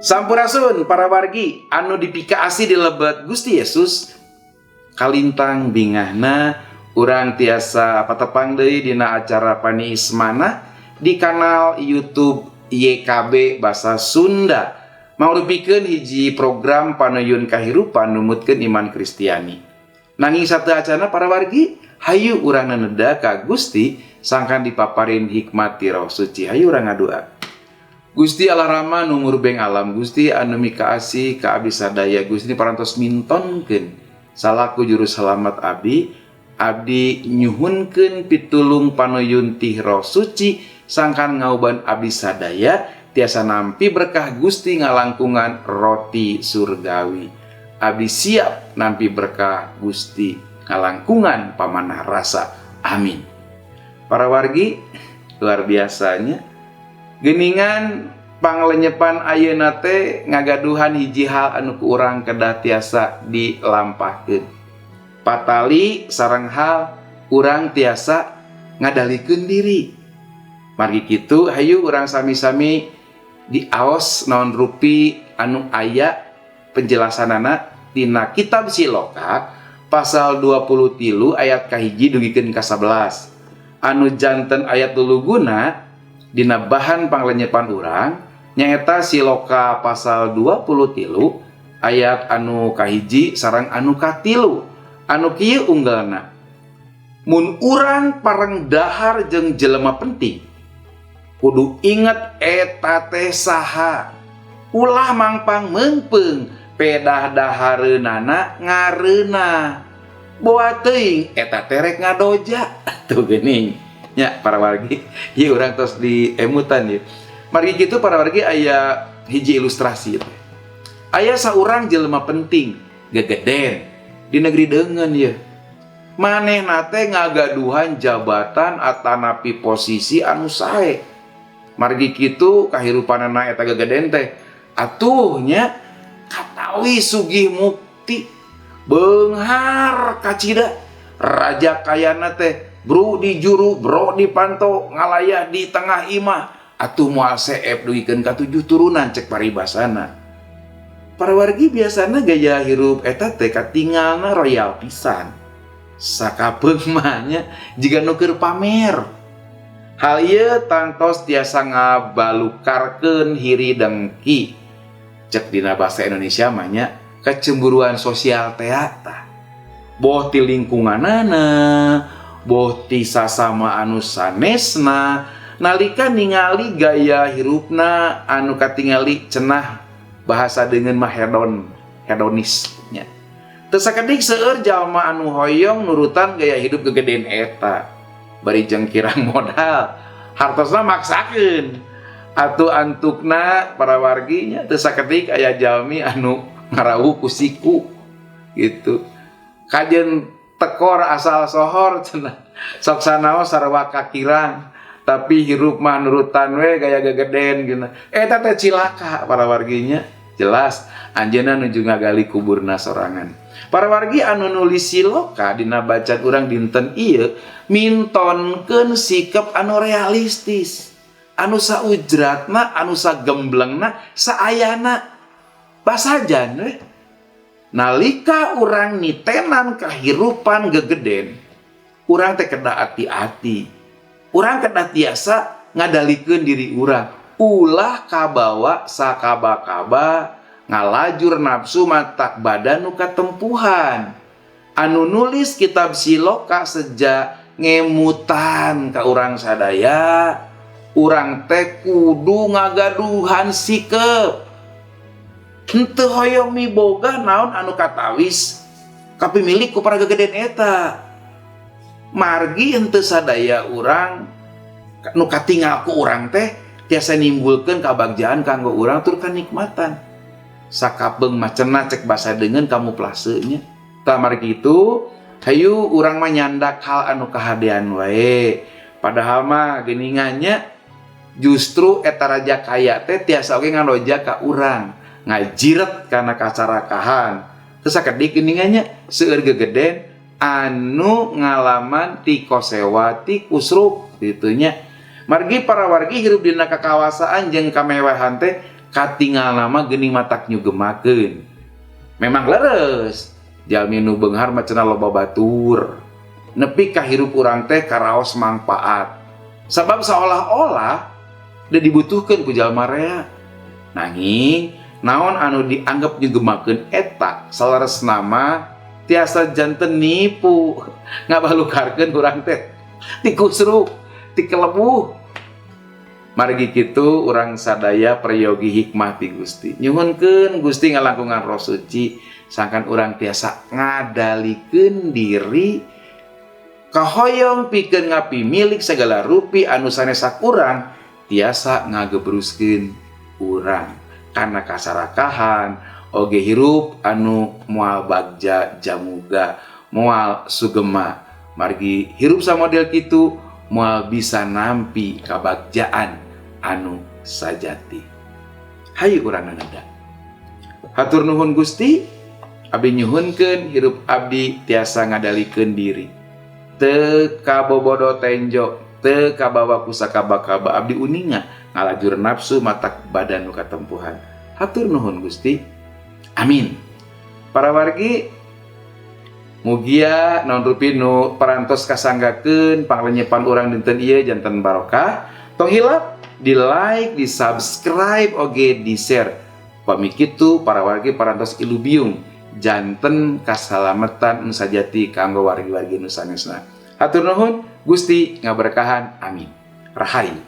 Sampurasun para wargi anu dipikaasih di lebet Gusti Yesus. Kalintang bingahna urang tiasa patepang deui dina acara Paniis Manah di kanal YouTube YKB Bahasa Sunda, mangrupikeun hiji program panuyun kahirupan numutkeun iman Kristiani. Nanging sateuacana, para wargi, hayu urang naneda ka Gusti sangkan dipaparin hikmat ti Roh Suci. Hayu urang ngadua. Gusti Allah Rama nu murbeng alam, Gusti anu mikaasih ka abdi sadaya, Gusti parantos mintonkeun salaku juru selamat abdi. Abdi nyuhunkeun pitulung panuyun ti Roh Suci sangkan ngauban abdi sadaya tiasa nampi berkah Gusti ngalangkungan roti surgawi. Abdi siap nampi berkah Gusti ngalangkungan pamanah rasa. Amin. Para wargi, luar biasanya geningan panglenyepan ayeuna teh ngagaduhan hiji hal anu ku urang kedah tiasa dilampahkeun, patali sareng hal urang tiasa ngadalikeun diri. Margi kitu, hayu urang sami-sami diaos naon rupi anu aya penjelasanana tina kitab Siloka pasal 23 ayat kahiji dugikeun ka 11, anu janten ayat luluguna dina bahan panglenyepan urang, nyaeta Siloka pasal 23 ayat anu kahiji sareng anu katilu, anu kieu unggelna: "Mun urang pareng dahar jeung jelema penting, kudu inget eta teh saha. Ulah mangpang meungpeung pedah dahareunana ngareunah, boa teuing eta teh rek ngadoja." Tuh geuning nya, para wargi, ieu urang tos di emutan ieu. Margi kitu, para wargi, aya hiji ilustrasi teh. Aya saurang jelema penting gegeden di negeri deungeun ieu. Manehna teh ngagaduhan jabatan atanapi posisi anu sae. Margi kitu kahirupanana eta gegeden teh atuh nya katawi sugih mukti, beunghar kacida, raja kayana teh, bru di juru, bro di panto, ngalayah di tengah imah, atuh moal seep dugikeun ka tujuh turunan cek paribasana. Para wargi, biasana gaya hirup eta teh katingalna royal pisan. Sakapeung mah nya jiga nu keur pamer. Hal ieu tangtos tiasa ngabalukarkeun hiri dengki, cek dina bahasa Indonesia mah nya kecemburuan sosial teh tah, boh ti lingkunganana, boh ti sasama anu sanesna, nalika ningali gaya hirupna anu katingali cenah bahasa deungeun mah hedon, hedonis nya. Teu sakedik seueur jalma anu hoyong nurutan gaya hidup gegeden eta, bari jeung kirang modal hartosna maksakeun. Atuh antukna, para wargi nya, teu sakedik aya jalmi anu ngarawuh ku siku gitu. Kajeun tekor asal sohor cenah, sok sanaos sarua kakirang, tapi hirup mah nurutan we gaya gegeden gitu. Eta teh cilaka, para warginya. Jelas anjeunna nuju ngagali kuburna sorangan. Para wargi, anu nulis Siloka dina bacaan urang dinten ieu mintonkeun sikap anu realistis, anu saujratna, anu sagemblengna, saayana. Basajan we nalika urang nitenan kahirupan gegeden, urang teh kedah ati-ati, urang kedah tiasa ngadalikeun diri urang, ulah kabawa sakaba-kaba ngalajur nafsu matak badan nu katempuhan. Anu nulis kitab Siloka seja ngemutan ka urang sadaya, urang teh kudu ngagaduhan sikep henteu hoyong miboga naon anu katawis kapimilik ku para gegeden eta. Margi henteu sadaya urang nu katingal ku urang teh tiasa nimbulkeun kabagjaan kanggo urang tur kanikmatan. Sakapeung mah cenah cek basa deungeun kamuflasenya. Tah, margi itu hayu urang mah nyandak hal anu kahadean wae. Padahal mah geuningannya justru eta raja kaya teh tiasa oge ngaloja ka urang, ngajiret kana kacarakahan. Teu sakedik geuningannya seueur gegeden anu ngalaman ti kosewa, ti kusruk gitu nya. Margi para wargi, hirup dina kakawasaan jeung kamewahan teh Katingalna mah geuning matak nyugemakeun. Memang leres, jalmi nu beunghar mah cenah loba batur. Nepi ka hirup urang teh karaos mangpaat. Sabab seolah-olah da dibutuhkeun ku jalma rea. Nanging naon anu dianggap nyugemakeun eta saleresna mah tiasa janten nipu, ngabalukarkeun urang teh tikusruk, tikelebuh. Margi kitu urang sadaya peryogi hikmah ti Gusti. Nyuhunkeun Gusti ngalangkungan Roh Suci sangkan urang tiasa ngadalikeun diri kahoyong pikeun ngapimilik segala rupi anu sanes urang tiasa ngagebruskeun urang kana kasarakahan oge hirup anu moal bagja jamuga, moal sugema. Margi hirup samodel kitu moal bisa nampi kabagjaan anu sajati. Hayu urang nanada. Hatur nuhun Gusti, abdi nyuhunkeun hirup abdi tiasa ngadalikeun diri. Teu kabobodo tenjo, teu kabawa ku sakaba-kaba, abdi uninga ngalajur nafsu matak badan nu katempuhan. Hatur nuhun Gusti. Amin. Para wargi, mugia naon rupi nu parantos kasanggakeun panglenyepan urang dinten ieu janten barokah. Tong hilap di like, di subscribe, oge di share. Pami kitu para wargi parantos ilubiung janten kasalamatan nu sajati kanggo wargi-wargi nu sanesna. Hatur nuhun, Gusti ngaberkahan. Amin. Rahayu.